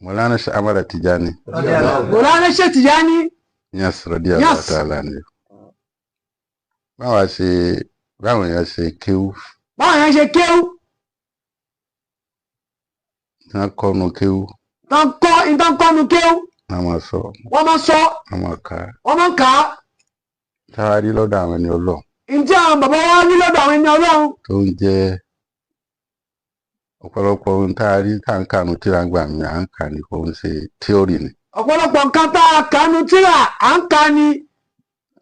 Mọ̀lánà Sheikh Ahmad Tijani. Mọ̀lánà Sheikh Tijani. Niass radiyallahu ta'ala anhu. Báwa ṣe báwọn èèyàn ṣe kéwú. Báwọn èèyàn ṣe kéwú. Tán kọ́nu kéwú. Tán kọ́ ìtàn kọ́nu kéwú. Wọ́n máa sọ. Wọ́n máa sọ. Wọ́n máa kà á. Wọ́n máa kà á. Táwa rí lọ́dọ̀ àwọn ẹni Ọlọ́run. Ǹjẹ́ àwọn bàbá wa rí lọ́dọ̀ àwọn ẹni Ọlọ́run. Tó ń jẹ́ ọ̀pọ̀lọpọ̀ ohun tá a rí tá à ń kànú tíra ń gbà mí à ń kà ní kò ń ṣe tíórì ni. Ọ̀pọ̀lọpọ̀ nǹkan tá a kànú tíra à ń kà ní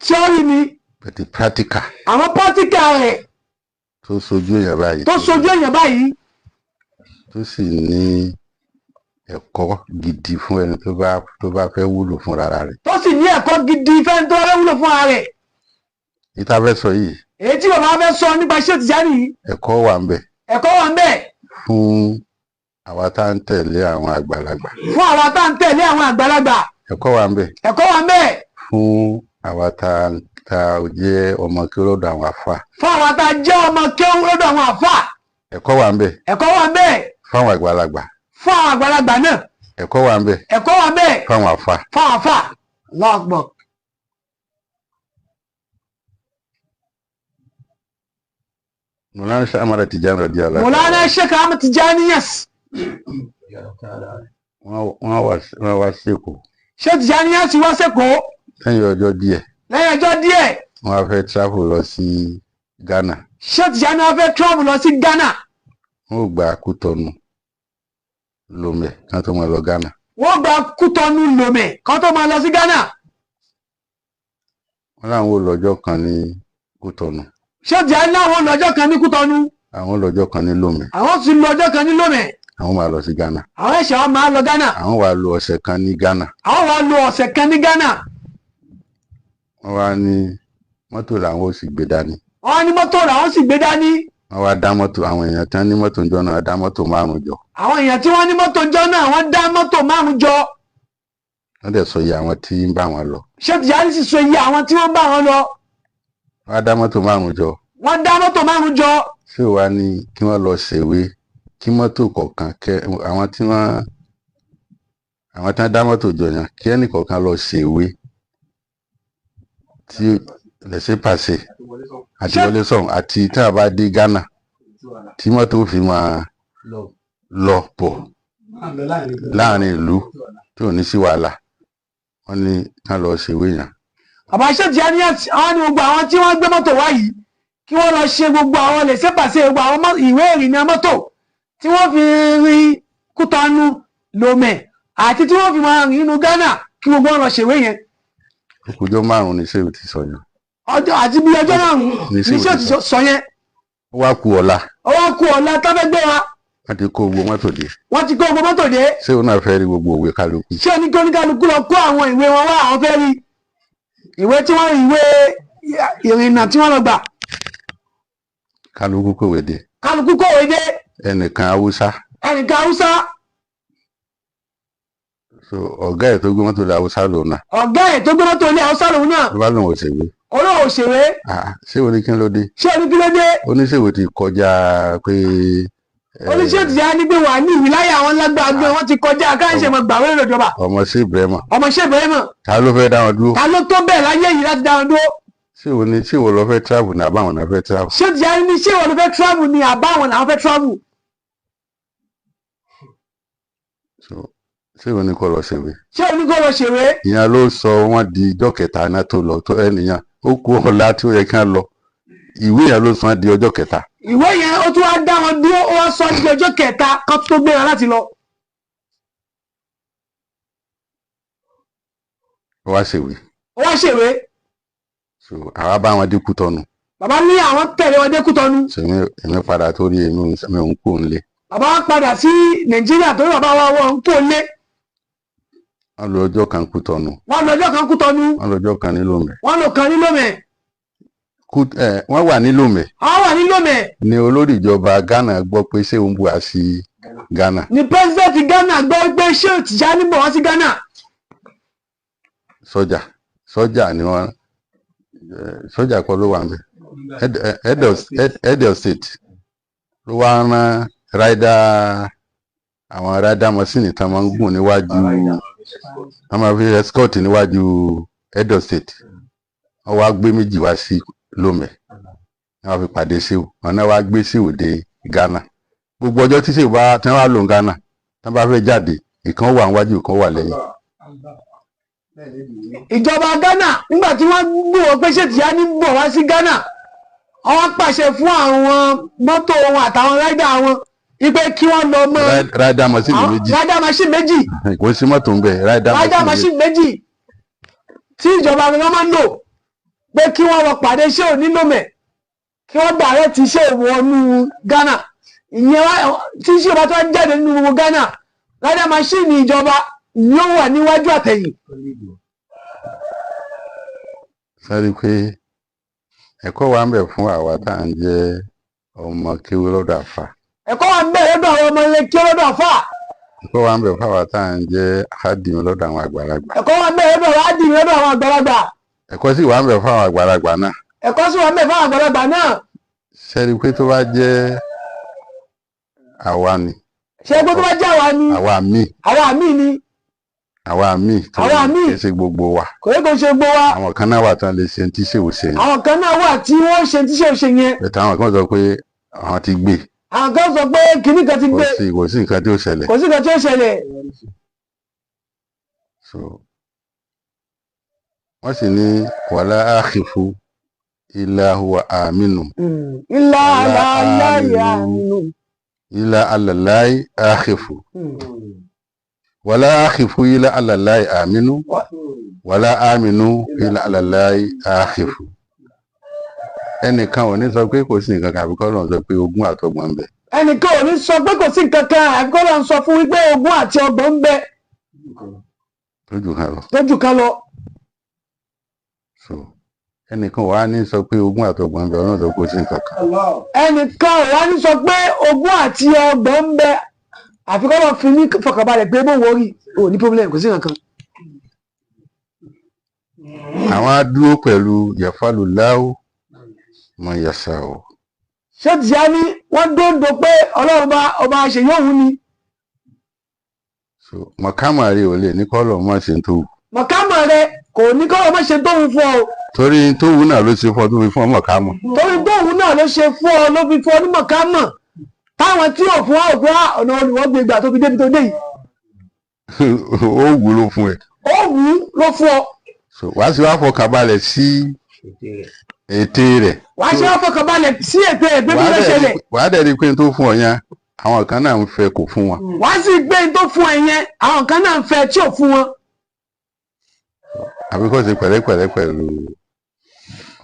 tíórì ni. But the practical. Àwọn practical rẹ̀. Tó sojú èèyàn báyìí. Tó sojú èèyàn báyìí. Tó sì ní ẹ̀kọ́ gidi fún ẹni tó bá fẹ́ wúlò fún ara rẹ̀. Tó sì ní ẹ̀kọ́ gidi fẹ́ni tó fẹ́ wúlò fún ara rẹ̀. Ìta fẹ́ sọ yìí. Èyí tí bàbá fẹ́ sọ nípa Sheikh Tijani yìí. Ẹ̀kọ́ wà ń bẹ̀. Ẹ̀kọ́ wà ń bẹ̀. Fún àwa tá ń tẹ̀lé àwọn àgbàlagbà. Fún àwa tá ń tẹ̀lé àwọn àgbàlagbà. Ẹ̀kọ́ wà ń bẹ̀. Ẹ̀kọ́ wà ń bẹ̀. Fún àwa tá jẹ́ ọmọ kéwú lọ́dọ̀ àwọn àfà. Fún àwa tá jẹ́ ọmọ kéwú lọ́dọ̀ àwọn àfà. Ẹ̀kọ́ wà ń bẹ̀. Ẹ̀kọ́ wà ń bẹ̀. Fáwọn àgbàlagbà. Fún àwọn àgbàlagbà náà. Ẹ̀kọ́ wà ń bẹ̀. Ẹ̀kọ́ wà ń bẹ̀. Fáwọn àfà. Fáwọn àfà. Allahu Akbar. Mọ̀lánà Sheikh Ahmad Tijani radiyallahu. Mọ̀lánà Sheikh Ahmad Tijani Niass. Wọ́n wá sẹ́kọ̀ọ́. Sheikh Tijani Niass wá sẹ́kọ̀ọ́. Lẹ́yìn ọjọ́ díẹ̀. Lẹ́yìn ọjọ́ díẹ̀. Wọ́n wá fẹ́ travel lọ sí Ghana. Sheikh Tijani wá fẹ́ travel lọ sí Ghana. Wọ́n ò gba Kútọ́nù Lomé kán tó máa lọ Ghana. Wọ́n gba Kútọ́nù Lomé kán tó máa lọ sí Ghana. Wọ́n láwọn ò lọ́jọ́ kan ní Kútọ́nù. Sheikh Tijani láwọn lọ́jọ́ kan ní Kútọ́nù. Àwọn lọ́jọ́ kan ní Lomé. Àwọn sì lọ́jọ́ kan ní Lomé. Àwọn máa lọ sí Ghana. Àwọn ẹ̀ṣẹ̀ wọn máa lọ Ghana. Àwọn wá lò ọ̀sẹ̀ kan ní Ghana. Àwọn wá lò ọ̀sẹ̀ kan ní Ghana. Wọ́n wá ní mọ́tò làwọn ò sì gbé dání. Wọ́n ní mọ́tò làwọn sì gbé dání. Wọ́n wá dá mọ́tò àwọn èèyàn tí wọ́n ní mọ́tò ńjọ́ náà dá mọ́tò márùn-ún jọ. Àwọn èèyàn tí wọ́n ní mọ́tò ńjọ́ náà wọ́n dá mọ́tò márùn-ún jọ. Wọ́n dẹ̀ sọ iye àwọn tí ń bá wọn lọ. Sheikh Tijani sì sọ iye àwọn tí wọ́n bá wọn lọ. Wọ́n dá mọ́tò márùn-ún jọ. Wọ́n dá mọ́tò márùn-ún jọ. Ṣé wàá ní kí wọ́n lọ ṣèwé kí mọ́tò kọ̀ọ̀kan kẹ àwọn tí wọ́n dá mọ́tò jọ yẹn kí ẹnì kọ̀ọ̀kan lọ ṣèwé tí lẹ́sẹ̀ pàṣẹ àti wọlé sọ̀hún àti tí a bá dé Ghana tí mọ́tò fi máa lọ bọ̀ láàrin ìlú tí ò ní sí wàhálà wọ́n ní ká lọ ṣèwé yẹn. Bàbá Sheikh Tijani àwọn ni gbogbo àwọn tí wọ́n gbé mọ́tò wá yìí kí wọ́n lọ ṣe gbogbo àwọn lẹ́sẹ̀ pàṣẹ gbogbo àwọn ìwé ìrìnnà mọ́tò tí wọ́n fi rin Kútọ́nù Lomé àti tí wọ́n fi máa rìn inú Ghana kí gbogbo wọn lọ ṣèwé yẹn. Ọjọ́ márùn-ún ni Sheikh ti sọ yẹn. Ọjọ́ àti bí ọjọ́ márùn-ún ni Sheikh ti sọ yẹn. Ó wá ku ọ̀la. Ó wá ku ọ̀la tá fẹ́ gbé wa. Wọ́n ti kó gbogbo mọ́tò dé. Wọ́n ti kó gbogbo mọ́tò dé. Ṣé òun náà fẹ́ rí gbogbo òwe kálukú? Ṣé ní kí oníkálukú lọ kó àwọn ìwé wọn wá àwọn fẹ́ rí ìwé tí wọ́n ìwé ìrìnnà tí wọ́n lọ gbà. Kálukú kòwé dé. Kálukú kòwé dé. Ẹnìkan Haúsá. Ẹnìkan Haúsá. So ọ̀gá ẹ̀ tó gbé mọ́tò lé Haúsá lòun náà. Ọ̀gá ẹ̀ tó gbé mọ́tò lé Haúsá lòun náà. Ló bá lòun ò ṣèwé. Olóhùn ò ṣèwé. Ṣé o ní kí ló dé? Ṣé o ní kí ló dé? Oníṣèwé ti kọjá pé. Oníṣẹ́ ti yá ní pé wà ní ìwìláyà àwọn lágbàá gbé wọn ti kọjá káyọ̀ṣe mọ̀ gbàwé lọ́jọba. Ọmọ sí Ibrahima. Ọmọ sí Ibrahima. Ta ló fẹ́ dá wọn dúró? Ta ló tó bẹ́ẹ̀ láyé yìí láti dá wọn dúró? Ṣé o ní ṣé o lọ fẹ́ travel ní àbáwọn náà fẹ́ travel? Ṣé ti yá ní ṣé o lọ fẹ́ travel ní àbáwọn làwọn fẹ́ travel? Ṣé o ní kó lọ ṣèwé? Ṣé o ní kó lọ ṣèwé? Ìyẹn ló sọ wọ́n di ọjọ́ kẹta náà tó lọ tó ẹnìyàn ó kú ọ̀la tí ó yẹ kí wọ́n lọ ìwé yẹn ló sọ wọ́n di ọjọ́ kẹta. Ìwé yẹn ó tún wá dá wọn dúró ó wá sọ di ọjọ́ kẹta kan tó gbéra láti lọ. Ó wá ṣèwé. Ó wá ṣèwé. So àwa bá wọn dé Kútọ́nù. Bàbá ní àwọn tẹ̀lé wọn dé Kútọ́nù. So èmi padà torí èmi ò ń kó nílé. Bàbá wa padà sí Nàìjíríà torí bàbá wa wọ́n ń kó lé. Wọ́n lò ọjọ́ kan Kútọ́nù. Wọ́n lò ọjọ́ kan Kútọ́nù. Wọ́n lò ọjọ́ kan ní Lomé. Wọ́n lò kan ní Lomé. Wọ́n wà ní Lomé. Wọ́n wà ní Lomé. Ni olórí ìjọba Ghana gbọ́ pé ṣé òun bù á sí Ghana. Ni president Ghana gbọ́ pé ṣé Tijani bọ̀ wá sí Ghana. Sọ́jà ni wọ́n sọ́jà kọ́ ló wà ń bẹ̀. Head of state ló wá rán rider Àwọn rider machine tán máa ń gùn níwájú, wọ́n máa fi escort níwájú head of state. Wọ́n wá gbé méjì wá sí Lomé, wọ́n fi pàdé Ṣéwù. Wọn náà wá gbé Ṣéwù dé Ghana. Gbogbo ọjọ́ tí Ṣéwù bá tí wọ́n wá lò ní Ghana, tí wọ́n bá fẹ́ jáde, ìkan wà níwájú, ìkan wà lẹ́yìn. Ìjọba Ghana, nígbà tí wọ́n gbúròó pé Ṣéwù Tìjání ń bọ̀ wá sí Ghana, wọ́n pàṣẹ fún àwọn mọ́tò wọn àtàwọn rider wọn wípé kí wọ́n lọ mọ Rider machine méjì. Rider machine méjì. Kò sí mọ́tò ń bẹ̀, rider rider machine méjì. Machine méjì tí ìjọba gangan máa ń lò, pé kí wọ́n lọ pàdé Ṣéwù ní Lomé, kí wọ́n direct Ṣéwù wọnú Ghana. Ìyẹn tí Ṣéwù bá tó ń jáde nínú gbogbo Ghana, rider machine ìjọba yóò wà níwájú àtẹ̀yìn. Sáré pé ẹ̀kọ́ wa ń bẹ̀ fún àwa tá à ń jẹ́ ọmọ kéwú lọ́dọ̀ àfà. Ẹ̀kọ́ wa ń bẹ̀ lọ́dọ̀ àwọn ọmọ ilé kí lọ́dọ̀ àfà. Ẹ̀kọ́ wa ń bẹ̀ fún àwa tá à ń jẹ́ hádìmí lọ́dọ̀ àwọn àgbàlagbà. Ẹ̀kọ́ wa ń bẹ̀ lọ́dọ̀ àwọn ádìmí lọ́dọ̀ àwọn àgbàlagbà. Ẹ̀kọ́ sì wà ń bẹ̀ fún àwọn àgbàlagbà náà. Ẹ̀kọ́ sì wà ń bẹ̀ fún àwọn àgbàlagbà náà. Sẹ́ni pé tó bá jẹ́ àwa ni, Ṣé pé tó bá jẹ́ àwa ni, àwa míì, àwa míì ni, àwa míì tó Àwa míì. kì í ṣe gbogbo wa. Kò yẹ kó ṣe gbọ́ wa. Àwọn kan náà wà tán lè ṣe tí Ṣéwù ṣe yẹn. Àwọn kan náà wà tí wọ́n ṣe tí Ṣéwù ṣe yẹn. Bẹ̀tẹ̀ àwọn kan sọ pé àwọn ti gbé. Àwọn kan sọ pé kinní kan ti Kò gbé. sí, kò sí nǹkan tí ó ṣẹlẹ̀. Kò sí nǹkan tí ó ṣẹlẹ̀. So wọ́n sì ní wàlá àkìfù ilà huwa àmínú. Ilá Wala aláìyá aminu. nínú. Ilà alàláì àkìfù, wàlá àkìfù ilà alàláì àmínú, wàlá àmínú ilà alàláì àkìfù. Ẹnìkan ò ní sọ pé kò sí nǹkan kan àbíkọ́ lọ́n sọ pé ogún àtọgbọ̀n ń bẹ. Ẹnìkan ò ní sọ pé kò sí nǹkan kan àfi kó lọ́n sọ fún wípé ogún àti ọgbọ̀n ń bẹ. Lójú kan lọ. Lójú kan lọ. So ẹnìkan wà á ní sọ pé ogún àtọgbọ̀n ń bẹ, Ọlọ́run sọ pé kò sí nǹkan kan. Ẹnìkan ò wá ní sọ pé ogún àti ọgbọ̀n ń bẹ àfi kó lọ́n fi ní fọkànbalẹ̀ pé bó wọrí ò ní problem, kò sí nǹkan kan. Àwọn á dúró pẹ̀lú yẹ̀fálù láwù mọ yàsà o. Ṣé Tìjání wọ́n dóńdó pé Ọlọ́run bá ọba ṣe yóò wú ni. So mọ̀kámà rẹ̀ ò lè ní kọ́lọ̀ mọ̀ ṣe tó wù. Mọ̀kámọ̀ rẹ kò ní kọ́ ọmọ ṣe tóun fún ọ. Torí tó wù náà ló ṣe fún ọ tó fi fún ọ mọ̀kámọ̀. Torí tóun náà ló ṣe fún ọ, ló fi fún ọ ní mọ̀kámọ̀ táwọn tí ò fún ọ ò fún ọ, ọ̀nà olùwọ́gbé gbà tó fi débi tó dé yìí. Ó wù ló fún ẹ. Ó wù ú ló fún ọ. So wàá sì wá fọkàn balẹ̀ sí ète rẹ̀. Wàá ṣe wá fọkànbalẹ̀ sí ètò ẹ̀ pé kí ló ṣẹlẹ̀. Wàá dẹ̀ rí i pé tó fún ọ yẹn, àwọn kan náà ń fẹ́ kò fún wọn. Wàá sì gbé n tó fún ẹ yẹn, àwọn kan náà ń fẹ́ tí ò fún wọn. Àbí kó ṣe pẹ̀lẹ́pẹ̀lẹ́ pẹ̀lú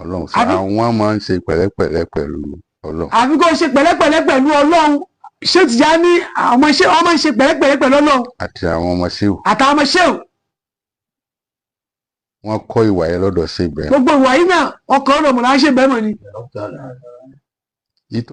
Ọlọ́run. So àwọn máa ń ṣe pẹ̀lẹ́pẹ̀lẹ́ pẹ̀lú Ọlọ́run. Àfi kó ṣe pẹ̀lẹ́pẹ̀lẹ́ pẹ̀lú Ọlọ́run. Ṣé Tìjání àwọn ṣé wọ́n máa ń ṣe pẹ̀lẹ́pẹ̀lẹ́ pẹ̀lú Ọlọ́run. Àti àwọn ọmọ Ṣéwù. Àtàwọn ọmọ Ṣéwù. Wọ́n kọ́ ìwà yẹn lọ́dọ̀ sí Ibrahim. Gbogbo ìwà yìí náà ọkọ̀ ọ̀rọ̀ mọ̀lá ṣe bẹ́ẹ̀ mọ̀ ni. Yìí tó